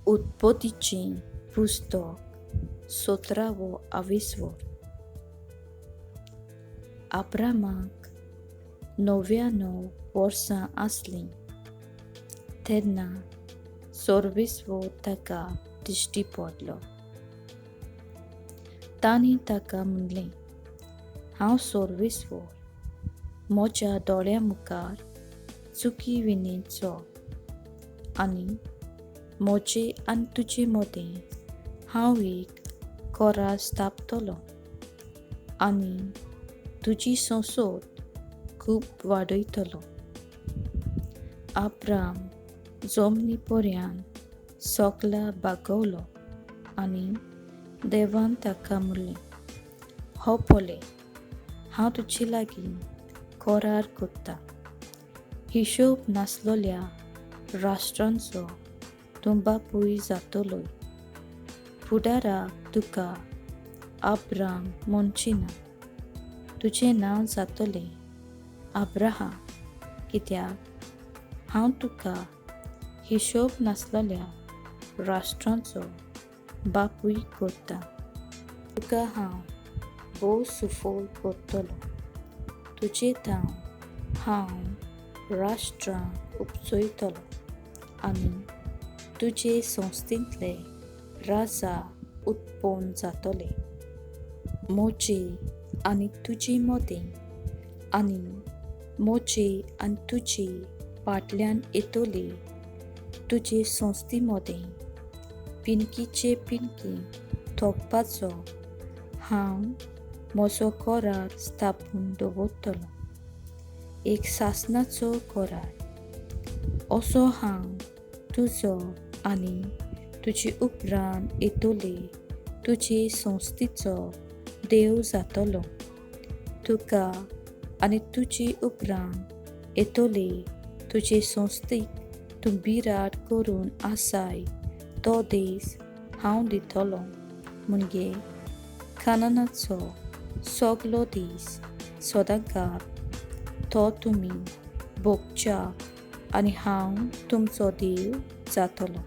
उत्पत्तीचें पुस्तक 17वो आविस्वर. आब्रामाक 99 वर्सां आसलीं तेन्ना सर्वेस्वर ताका दिश्टी पडलो. तांणी ताका म्हणलें, हांव सर्वेस्वर, म्हज्या दोळ्यां मुखार चुकी विणें चल आनी म्हजे आनी तुजे मदें हांव एक करार स्थापतलो आनी तुजी संसद खूब वाडयतलो. आब्राम जमनी पर्यान सकला बागवलो आनी देवान ताका म्हणलें, हो पळय, हांव तुजे लागीं करार करता, हिशोब नासलोल्या राष्ट्रांचो तूं बापूय जातलोय. फुडाराक तुका आब्राम म्हणची ना, तुजें नांव जातलें अब्राहम, कित्याक हांव तुका हिशोब नासलोल्या राष्ट्रांचो बापूय करता. तुका हांव भोव सुफल करतलो, तुजे थावन हांव राष्ट्रां उपजयतलो आनी तुजे संस्थेंतले राजा उत्पन्न जातले. म्हजे आनी तुजे मदें आनी म्हजे आनी तुजे फाटल्यान येतले तुजे संस्थे मदें पिनकीचे पिनकी थोकपाचो हांव म्हजो करार स्थापून दवरतलो, एक सासणाचो करार. असो हांव तुजो आनी तुजे उपरांत येतले तुजे संस्थेचो देव जातलो. तुका आनी तुजे उपरांत येतले तुजे संस्थेक तूं बिराड करून आसाय तो देश हांव दितलो, म्हणजे खाननाचो सगलो दीस सदांकाळ तो तुमी भोगच्या आनी हांव तुमचो देव जातलो.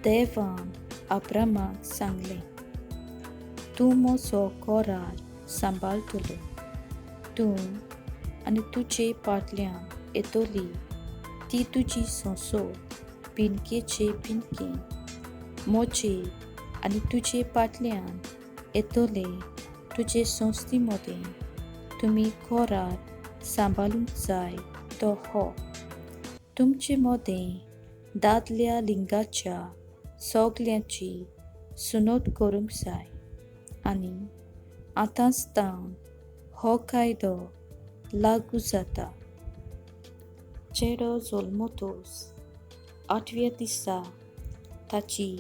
देवान आब्रामाक सांगलें, तूं म्हजो करार सांबाळटलो, तूं आनी तुजे फाटल्यान येतली ती तुजी संसद पिनकेचे पिनके म्हजे आनी तुजे फाटल्यान येतले तुजे संस्थे मदें तुमी करार सांबाळूंक जाय तो हो. तुमचे मदें दादल्या लिंगाच्या सगल्यांची सुनत करूंक जाय आनी आतांच तावन हो कायदो लागू जाता. चेडो जल्मतोच 8व्या दिसा ताची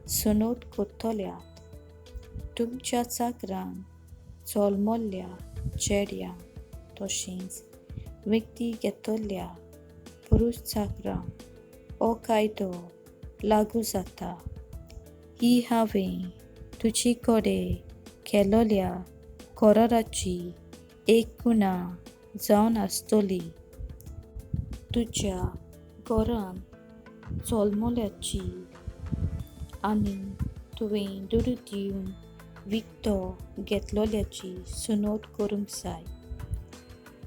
सुनत करतल्यात. तुमच्या चाकरान जल्मल्ल्या चेड्यांक तशेंच व्यक्ती घेतल्या पुरूश चाकरांक हो कायदो लागू जाता. ही हांवें तुजे कडेन केलोल्या कराराची एक खुणा जावन आसतली. तुज्या घरांत जल्मल्याची आनी तुवें दुडू दिवन विकतो घेतलोल्याची सुनत करूंक जाय.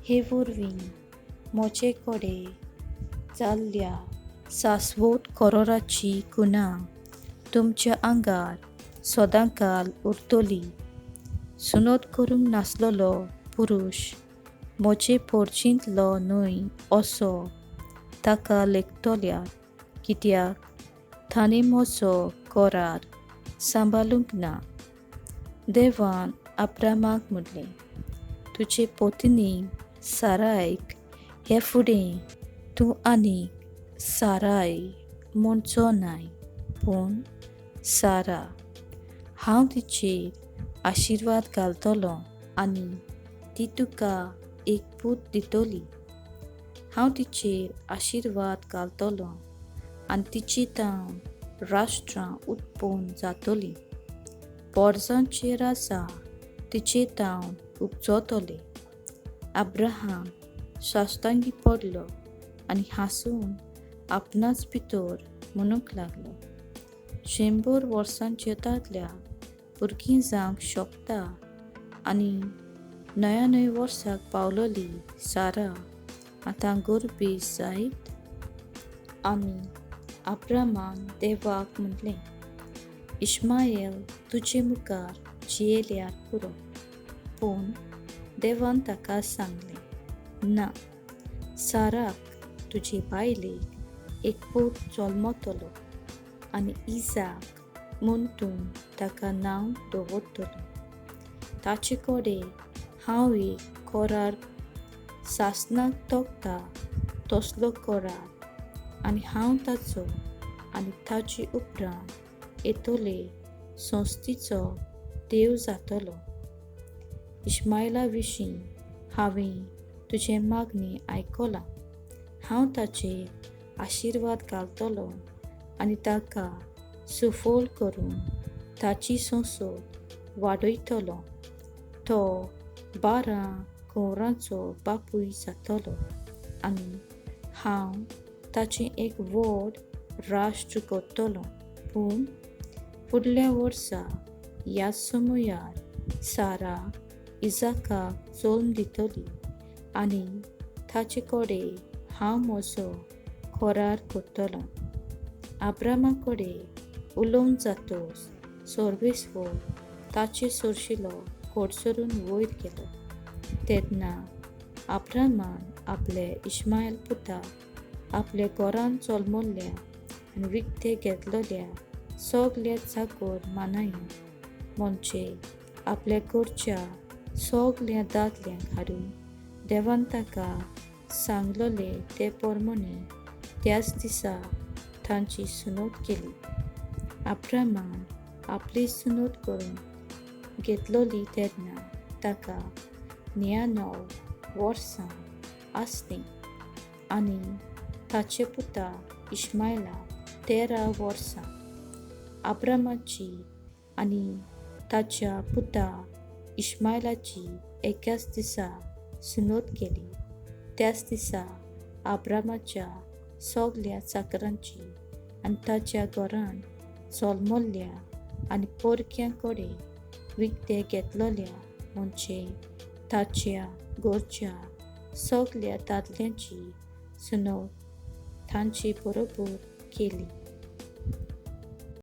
हे वरवीं म्हजे कडेन जाल्ल्या शाश्वत कराराची खुणा तुमच्या आंगार सदांकाळ उरतली. सुनत करूंक नासलेलो पुरूश म्हजे पोर्चींतलो न्हय असो ताका लेखतल्यात, कित्याक ताणें म्हजो करार सांबाळूंक ना. देवान आब्रामाक म्हणलें, तुजे पत्नीक सारायक हे फुडें तूं आनीक साराय म्हणचो न्हय, पूण सारा. हांव तिचेर आशिर्वाद घालतलो आनी ती तुका एक पूत दितली. हांव तिचेर आशिर्वाद घालतलो आनी तिची तावन राष्ट्रां उत्पन्न जातलीं. पोरजांचे राजा तिचे तावन उपजतले. अब्राहम साश्टांगी पडलो आनी हांसून आपणाच भितर म्हणूंक लागलो, 100 वर्सांचे दादल्या भुरगीं जावंक शकता आनी 99 वर्साक पावलोली सारा आतां गर्भेस्त जायत? आनी अब्रामान देवाक म्हणलें, इश्मायल तुजे मुखार जियेल्यार पुरो. पूण देवान ताका सांगलें, ना, साराक तुजे बायलेक एक पूत जल्मतलो आनी इजाक म्हूण तूं ताका नांव दवरतलो. ताचे कडेन हांव एक करार सासणाक तोखता तसलो करार, आनी हांव ताचो आनी ताचे उपरांत येतले संस्थेचो देव जातलो. इश्मायला विशीं हांवें तुजें मागणें आयकलां. हांव ताचेर आशिर्वाद घालतलो आनी ताका सुफल करून ताची संसद वाडयतलो. तो 12 कुंवरांचो बापूय जातलो आनी हांव ताचें एक व्हड राष्ट्र करतलो. पूण फुडल्या वर्सा ह्या समयार सारा इजाकाक जल्म दितली आनी ताचे कडेन हांव म्हजो करार करतलो. अब्रामा कडेन उलोवन जातच सर्वेस्वर ताचे सरशिलो कडसरून वयर गेलो. तेन्ना अब्रामान आपले इश्मायल पुताक आपल्या घरान जल्मल्ल्या आनी विकते घेतलेल्या सगल्या चाकर मानायांक, म्हणजे आपल्या घरच्या सगल्या दादल्यांक हाडून देवान ताका सांगलोले ते प्रमाणे त्याच दिसा तांची सुनत केली. अब्रामान आपली सुनत करून घेतलोली तेन्ना ताका 99 वर्सां आसलीं आनी ताचे पुता इश्मायलाक 13 वर्सां. अब्रामाची आनी ताच्या पुता इश्मायलाची एकाच दिसा सुनत केली. त्याच दिसा अब्रामाच्या सगल्या चाकरांची आनी ताच्या घरान जल्मल्ल्या आनी परक्यां कडेन विकते घेतलेल्या, म्हणजे ताच्या घरच्या सगल्या दादल्यांची सुनत तांचे बरोबर केली.